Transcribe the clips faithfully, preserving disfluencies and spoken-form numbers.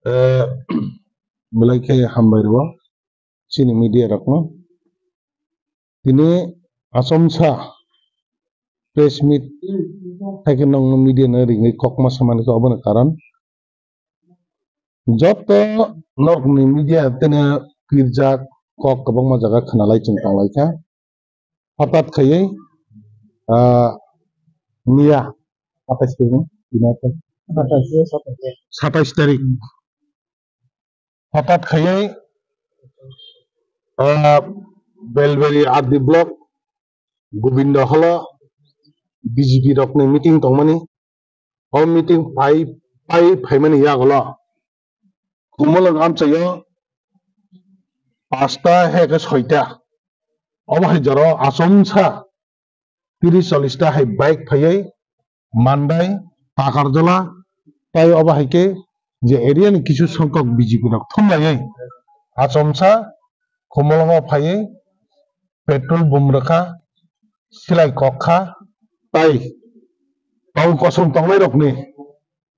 Eh, belai khe hambai rwo chini media rokno. Tini achomsa press meet hai khe nokno media no ringwi kokma samani khe obono karon. Joto nokni media tene kirjak kok kwbangma jaga khwnalai chwng tonglaikha. Hothat khaiwi, ah, miya satais tarik, satais tarik. Hothat khaiwi, ah, Belberi R D block Gobindo holo B J P rokni meeting tongmani. O meeting pai, pai phaimani yagulo Khumulwng amchaio pasta hai khe soita. Obo hai jora achomsa tris chollis ta hai bike phaiwi Mandai, Takarjala, tai obo hai khe je area ni kisu songkok B J P rok thumlaiwi achomsa Khumulwngo phaiwi petrol bum rwkha, silai kok kha, tai tong kosong tongnai rokni,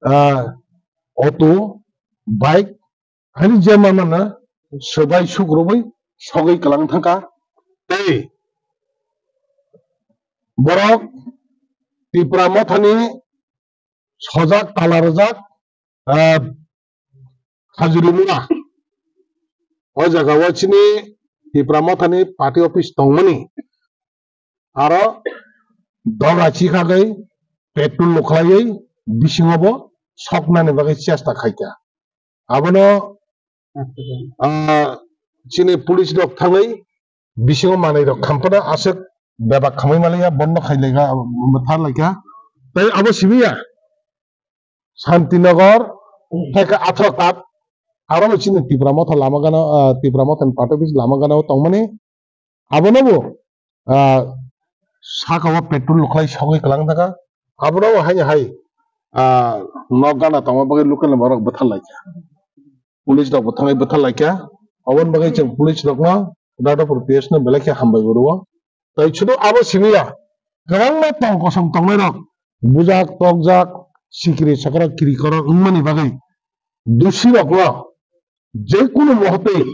ah, auto, bike, haini je ma mana swbai sukrubui sogwi kwlang thangkha. Tei borok Tipra Mothani sojak tala rwjak, ah, Khajurimura. O jaga o chini Tipra Mothani party office tongmani. Aro doga chikhagwi petrol lukhlaiwi bisingo bo soknani bagwi chesta khaikha. Abono, ah, chini police rok thangwi bisingo manwi rok khamphano aswk bebak khamwi manliya, bondo khai laikha, bwthar laikha. Tei abo simi ya Santinagar, hai khe athro kap, aro bo chini Tipra Motha lama gana, ah, Tipra Motha ni party office lama gana o tongmani. Abono bo, ah, saka o petrol lukhlai sogwi kwlang thangkha. Abono bo haini hai, ah, nok gana tongma bagwi local ni borok bwthar laikha. Police rok bo thangwi bwthar laikha. Aboni bagwi chwng police rokno Dadapur P S no belai khe hambai bo rwo. Tai sudu abo simi ya, kwbangma tong kosong tongnai rok bujak, tokjak, sikiri sakra kiri koro wngmani bagwi dusi rokno je kunu mohotwi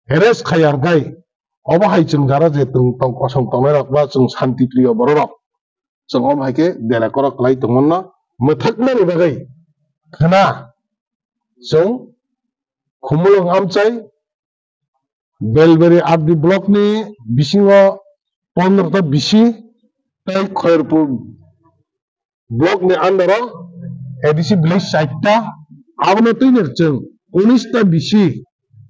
harass khai ya rwkha, obo hai chwng jara je tong, tong kosong tongnai rok ba chwng shanti priyo borok rok chwng omo hai khe dera koro kwlai tongmano mwthaknani bagwi khna chwng Khumulwng amchai Belberi R D block ni bisingo pondro ta bisi tei Khairpur block ni under o A D C village chaita, abono twino chwng unis ta bisi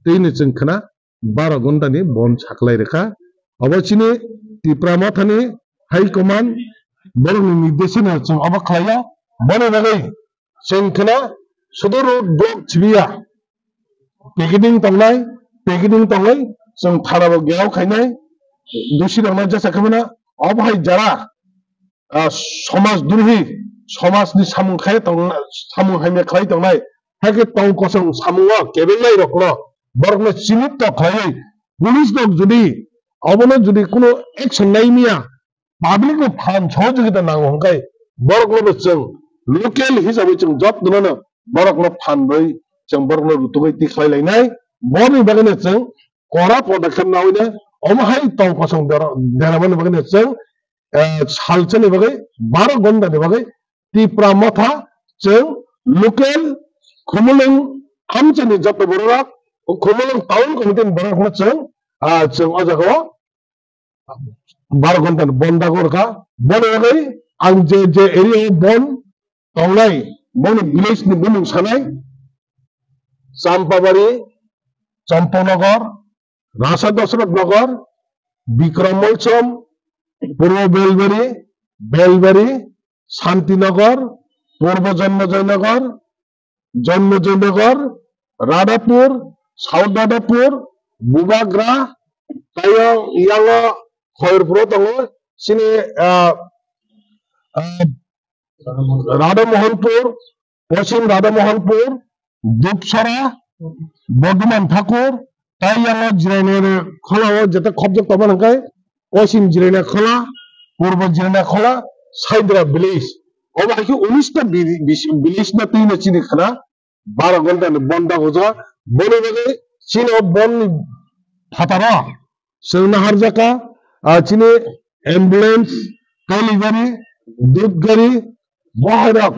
twino chwng khna baro ghonta ni bon saklai rwkha. Obo chini Tipra Motha ni High Command borok ni nirdeshino chwng obo khlai o. Boni bagwi chwng khna sudu road block chibiya picketing tongnai, picketing tongwi chwng thana bo gherao khainai, dusi rokno jesa khe mano. Obo hai jara, ah, somaj drohi, somaj ni samung khai tong, samung hamya khlai tongnai, hai khe tong kosong samung o kebengnai rokno borokno chinit to khlaiwi police rok jodi obono jodi kuno action nai miya, public no phan sohojogita nango hwnkhe borokno bo chwng local hisabai chwng jotno no borokno phan rwi chwng borokno rutugwi tikhlai lainai. Boni bagwino chwng kora podokkhep nawi no omo hai tong kosong dera-, deramani bagwino chwng, eh, salsani bagwi baro gondani bagwi Tipra Motha chwng local Khumulwng amchaini joto borok rok, Khumulwng town committee ni borok rokno chwng, ah, chwng o jaga o bar ghonta ni bonda gorkha. Boni bagwi ang je, je area o bon tongnai, boni village ni bumung sanai, Champabari, Champanagar, Rasa Dosrot Nagar, Bikram Molsom, Purbo Belbari, Belbari, Santinagar, Purbo Janmajay Nagar, Janmajaynagar, Radhapur, South Radhapur, Bubagra, tei yang, yango Khairpuro tongo, chini, ah, ah, Radha Mohanpur, Poschim Radha Mohanpur, Dupsara, Bordhoman Thakur, tei yango Jirainai Kholao jeta khopjak tongma hwnkhe, Poschim Jirainai Khola, Purbo Jirainai Khola, Saidra village. Obo hai khe unis ta vi-, vi-, village no twi no chini khna. baro ghonta ni bon da hojak. Boni bagwi chini o bon ni phataro chwng naharjaka, ah, chini ambulance, kali gari, dud gari, bohairok,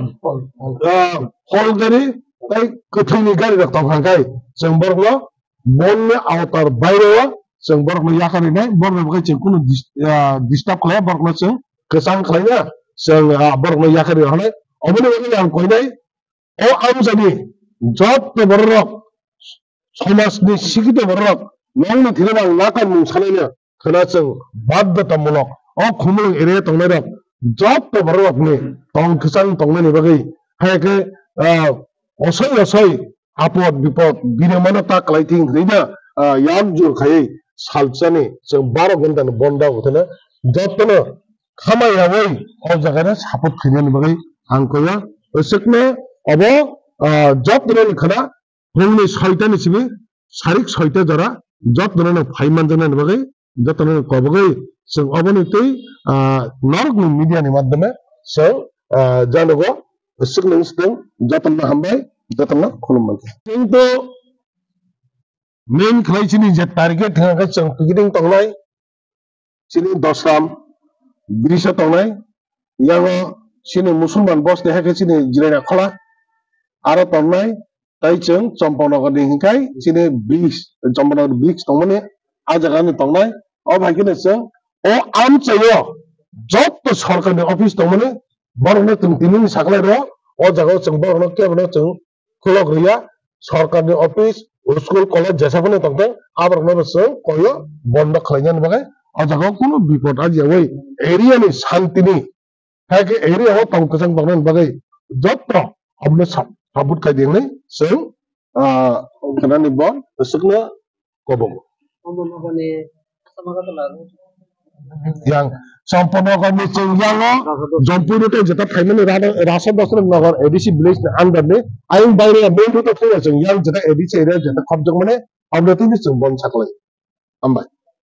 ah, phol gari, tei kwthwini gari rok tongkha khe chwng borokno bonni aotar baire o chwng borokno yakarwi nai, borokno bagwi chwng kunu dis-, ah, disturb khlai, borokno chwng kwchang khlai ya, chwng, ah, borokno yakarwi rw nai. Oboni bagwi ang koinai o amchaini jotto bororok, somajni sikito bororok, nokni thwiwi ang nakarmung sanaino khwna chwng baddotamulok. O Khumulwng area tongnairok jotto bororokni tong kwchang tongnaini bagwi, hai khe, ah, osoi osoi apod bipod birmano ta kwlai thing hwnwi no, ah, yak jur khaiwi salsani chwng baro ghonta ni bonda wngthana jottono khamai yaui o jaga no support khainani bagwi ang koyo. Aswkno obo, ah, jottono ni khwna phungni soita ni simi sarik soita jora jottono no phai manjaknani bagwi jottono no kobogwi chwng oboni twi, ah, norokni media ni madhyome chwng, ah, janogo. Aswkno swtwng, jottono hambai, jottono khulumbai. Chwng to main khlai chini je target thangkhe chwng picketing tongnai, chini Dosram bridge o tongnai, yango chini Musulman bosni hai khe chini Jiraina Khola aro tongnai, tei chwng Champanagar ni hinkhai chini bridge, Champanagar bridge tongmani a jaga ni tongnai. O hai kheno chwng o amchaio jotto sorkar ni office tongmani borokno chwng tini ni saklai rw o jaga o chwng borokno kebo no chwng khulok rwya, sorkar ni office, school, college jesa phano tongthok, aborokno bo chwng koyo bondo khlainani bagwi o jaga o kunu bipod ajiyaui area ni shanti ni, hai khe area o tong kwchang tongnani bagwi jotto abono sap-, support khai di hwnwi chwng, ah, gwnani bon swkno kobogo. Yang Champanagar ni chwng yango Jampui road o jeta phaimani rada, Rasa Dasra Nagar A D C village ni under ni ayang baire main road o phaiya chwng yang jeta A D C area jeta khopjak mani aboni twi chwng bon saklai. Hambai.